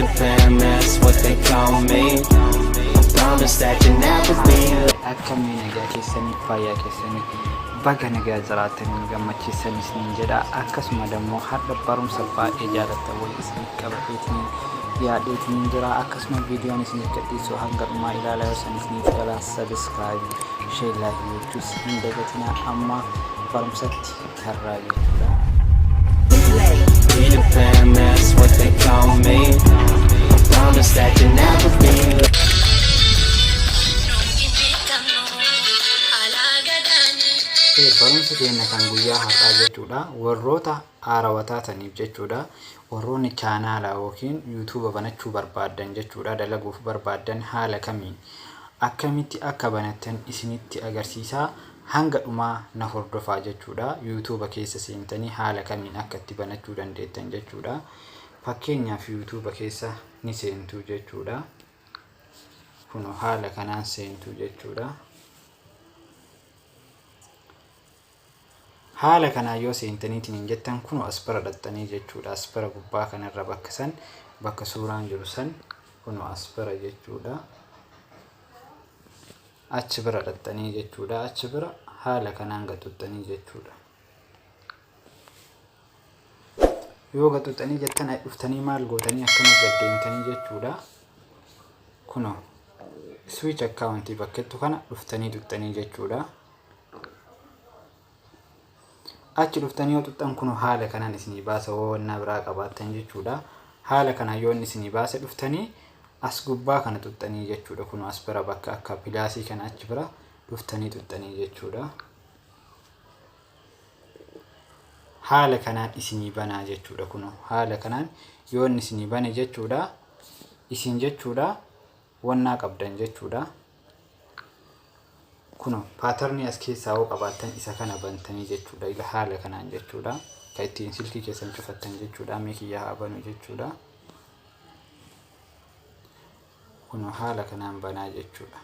Peter Pan, that's what they call me. I promise that you'll never be. Akkamii nagaa keessanii fayyaa keessanii baga nagaa jiraatanii nu gammachiisan isiniin jedha. Akkasuma dammoo har'a barumsa baay'ee jaallattan wayii isiniif qabateetiin dhiyaadheetiin jira. Akkasuma viidiyoon isiniif gadhiisu hanga dhumaa ilaalaa yoo san isiniif gala subscribe, share, like gochuus hin dagatinaa. Amma barumsatti tarraa jechuudha. Peter Pan, that's what they call me. I promise that you'll never be. Barumsi keenya kan guyyaa har'aa jechuudha. Warroota haarawaa taataniif jechuudha. Warroonni chaanaala yookiin yuutuuba banachuu barbaaddan jechuudha. Dalaguuf barbaaddan haala kamiin akkamitti akka banattan isinitti agarsiisaa, hanga dhumaa na hordofaa jechuudha. Yuutuuba keessa seentanii haala kamiin akka itti banachuu dandeettan jechuudha. Fakkeenyaaf, yuutuuba keessa ni seentu jechuudha. Kun haala kanaan seentu jechuudha. Haala kanaan yoo seentaniitiin hin jettan, kun as bira dhaxxanii jechuudha. As bira gubbaa kanarra bakka san, bakka suuraan jiru san, kun as bira jechuudha. Achi bira dhaxxanii jechuudha. Achi bira haala kanaan gaxuxxanii jechuudha. Yoo gaxuxxanii jettan, dhuftanii maal gootanii akkana gaddeemtanii jechuudha. Kunoo switch account bakkettu kana dhuftanii xuxxanii jechuudha. Achi dhuftanii yoo xuxxan, kun haala kanaan isinii baasa, wannaa biraa qabaattan jechuudha. Haala kanaan yoo inni isinii baase, dhuftanii as gubbaa kana xuxxanii jechuudha. Kun as bira bakka akka plusii kana achi bira dhuftanii xuxxanii jechuudha. Haala kanaan isinii banaa jechuudha. Kun haala kanaan yoo inni isinii bane jechuudha. Isin jechuudha wannaa qabdan jechuudha. Kuno patternii as keessaa yoo qabaattan, isa kana bantanii jechuudha. Ila haala kanaan jechuudha. Kan ittiin silkii keessan cufattan jechuudha. Mee kiyya haa banu jechuudha. Kuno haala kanaan banaa jechuudha.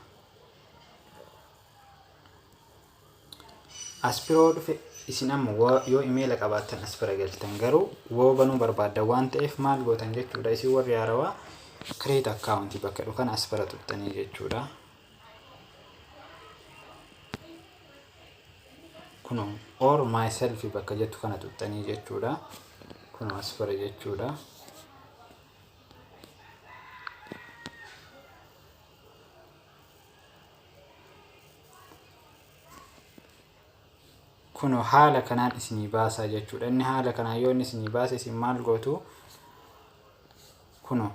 As biroo dhufe isin amma yoo imeela qabaattan as bira galtan, garuu woo banuu barbaaddan waan ta'eef maal gootan jechuudha. Isin warri haarawaa create account bakka dhukan as bira tuqxanii jechuudha. Kuno or myself bakka jettu kana tuqxanii jechuudha. Kuno as bira jechuudha. Kuno haala kanaan isinii baasaa jechuudha. Inni haala kanaan yoo inni isinii baase, isin maal gootu? Kuno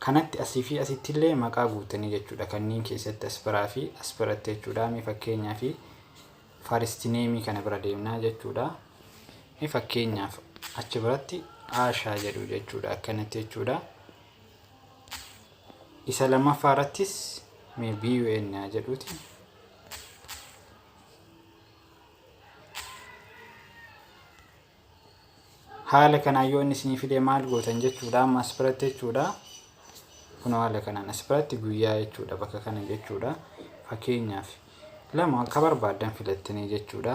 kanatti asii fi asitti illee maqaa guutanii jechuudha. Kanneen keessatti as biraa fi as biratti jechuudha. Mee fakkeenyaa fi first nameii kana bira deemnaa jechuudha. Mee fakkeenyaaf achi biratti Aashaa jedhu jechuudha. Akkanatti jechuudha. Isa lammaffaa irrattis mee BUN haa jedhuuti. Haala kanaan yoo inni isinii fide maal gootan jechuudha. Amma as biratti jechuudha. Kun haala kanaan as biratti guyyaa jechuudha, bakka kana jechuudha. Fakkeenyaaf lama akka barbaaddan filattanii jechuudha.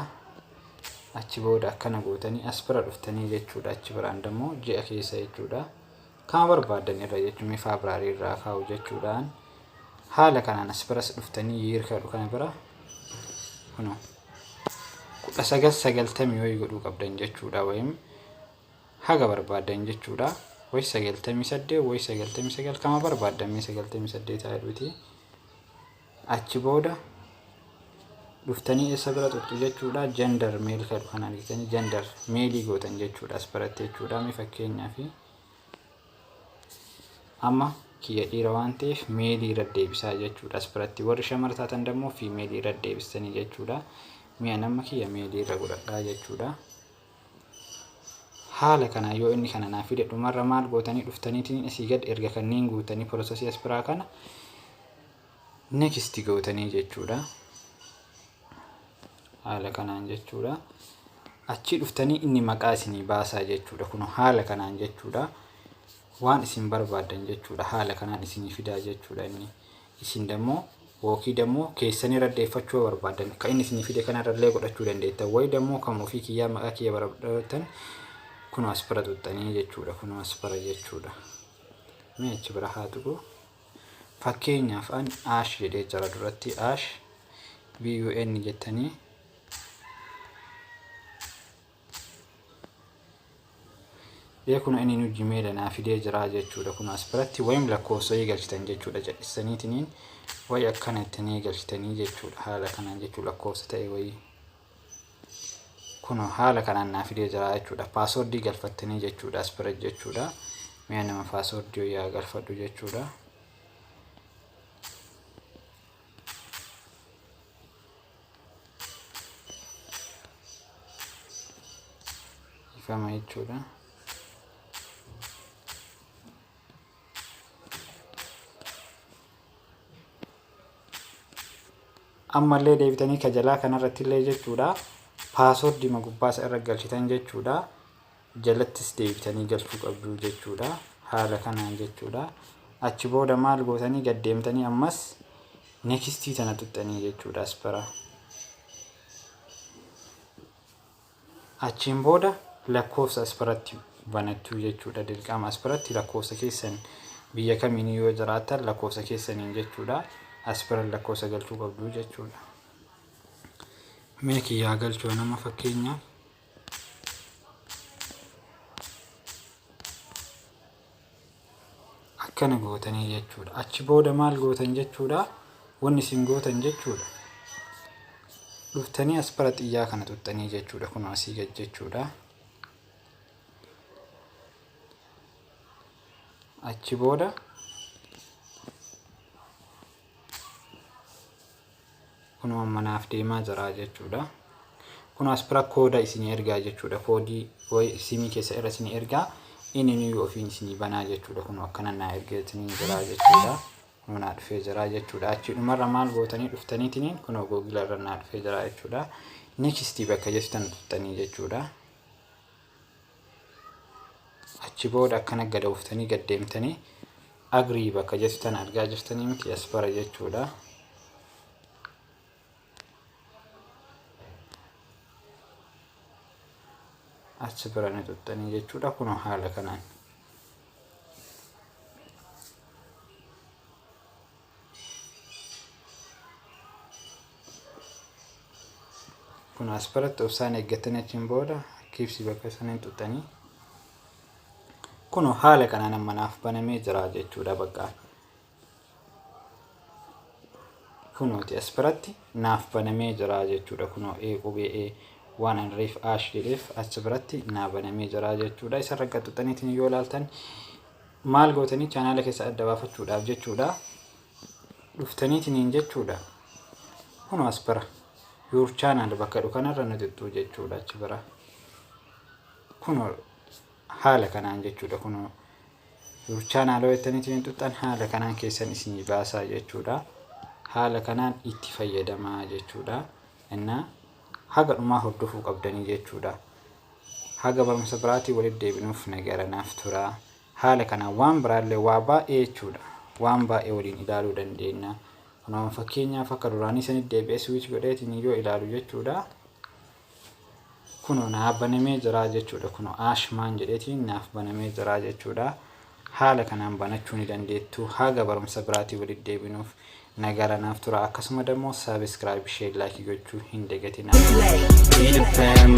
Achi booda akkana gootanii as bira dhuftanii jechuudha. Achi biraan immoo ji'a keessa jechuudha. Kama barbaaddan irra jechuun, mee February irraa kaa'u jechuudhaan, haala kanaan as biras dhuftanii year kadhu kana bira kunoo 1990 wayii godhuu qabdan jechuudha. Wayim haga barbaaddan jechuudha. Wayi 98, wayi 99, kama barbaaddan, mee 98 haa jedhuuti. Achi booda dhuftanii eessa bira tuqxu jechuudha? Gender male kadhu kana argitanii gender maleii gootan jechuudha as biratti jechuudha. Mee fakkeenyaaf amma kiyya dhiira waan ta'eef maleii irra deebisaa jechuudha. As biratti warri shamara taatan dammoo femaleii irra deebistanii jechuudha. Mi'a nama kiyya maleii irra godhadhaa jechuudha. Haala kanaan yoo inni kana naa fide, dhumarra maal gootanii? Dhuftaniitiin asii gad erga kanneen guutanii, processii as biraa kana next gootanii jechuudha. Haala kanaan jechuudha. Achii dhuftanii inni maqaa isinii baasaa jechuudha. Kun haala kanaan jechuudha. Waan isin barbaaddan jechuudha. Haala kanaan isinii fidaa jechuudha inni. Isin dammoo wookii dammoo keessanii raddeeffachuu yoo barbaaddan, kan inni isinii fide kanarrallee godhachuu dandeettan. Wayi dammoo kan ofii kiyyaa maqaa kiyya barbaaddan, kun as bira tuxxanii jechuudha. Kun as bira jechuudha. Mee achi bira haa tuqu. Fakkeenyaaf an Ash jedhee jira duratti, Ash BUN jettanii ee kun inni nu Gmail naa fidee jira jechuudha. Kun as biratti wayim lakkoofsa wayii galchitan jechuudha, jal'istaniitiniin wayi akkana ittanii galchitanii jechuudha. Haala kanaan jechuu lakkoofsa ta'e wayii kun haala kanaan naa fidee jira jechuudha. Passwordii galfattanii jechuudha as bira jechuudha. Mi'a nama passwordii yaa galfadhu jechuudha. Ifama jechuudha. Ammallee deebitanii ka jalaa kanarratti illee jechuudha, passwordii gubbaasa irra galchitan jechuudha. Jalattis deebitanii galchuu qabdu jechuudha. Haala kanaan jechuudha. Achi booda maal gootanii? Gad deemtanii ammas nextii tana tuxxanii jechuudha as bira. Achiin booda lakkoofsa as biratti banattuu jechuudha. Dirqama as biratti lakkoofsa keessan, biyya kamiin yoo jiraattan lakkoofsa keessaniin jechuudha. As bira lakkoofsa galchuu qabdu jechuudha. Mee kiyyaa galchuu nama fakkeenyaaf akkana gootanii jechuudha. Achi booda maal gootan jechuudha? Wanni isin gootan jechuudha, dhuftanii as bara xiyyaa kana tuxxanii jechuudha. Kun asii gad jechuudha. Achi booda kunoo manaaf deemaa jira jechuudha. Kun as bira kooda isinii ergaa jechuudha. Koodii wayi simii keessa irra isinii ergaa, inni nuyi ofiin isinii banaa jechuudha. Kun akkana naa ergeetiniin jira jechuudha. Kun naa dhufee jira jechuudha. Achi dhumarra maal gootanii dhuftaniitiniin kunoo Google irra naa dhufee jira jechuudha. Nextii bakka jettan tuxxanii jechuudha. Achi booda akkana gad ooftanii gad deemtanii agree bakka jettu tana argaa jirtanii miti as bara jechuudha. Achi bira ni tuxxanii jechuudha, kunoo haala kanaan. Kun as biratti obsaan eeggatanii achiin booda kiibsii bakka saniin tuxxanii kunoo haala kanaan amma naaf banamee jira jechuudha bakka. Kunooti as biratti naaf banamee jira jechuudha. Kunoo E qubee E waan an reef Ash jedheef achi biratti naa banamee jira jechuudha. Isarra qaxxuxaniitiin yoo ilaaltan maal gootanii chaanaala keessa adda baafachuudhaaf jechuudha. Dhuftaniitiniin jechuudha. Kunoo as bira your channel bakka jedhu kanarra ni tuxxuu jechuudha achi bira. Kunoo haala kanaan jechuudha. Kunoo your channel yoo jettaniitiin tuxxan haala kanaan keessan isinii baasaa jechuudha. Haala kanaan itti fayyadamaa jechuudha. Innaa haga dhumaa hordofuu qabdanii jechuudha. Haga barumsa biraatii walitti deebinuuf nagaranaaf tura. Haala kanaan waan biraallee waa baay'ee jechuudha. Waan baay'ee waliin ilaaluu dandeenya. Kunoo fakkeenyaaf akka duraanii sanitti deebi'ee switch godheetiin yoo ilaalu jechuudha. Kunoo naa banamee jira jechuudha. Kunoo Ashmaan jedheetiin naaf banamee jira jechuudha. Haala kanaan banachuu ni dandeettu. Haga barumsa biraatii walitti deebinuuf nagaranaaf tura. Akkasuma immoo subscribe, share, like gochuu hin dagatinaa. Be the fam.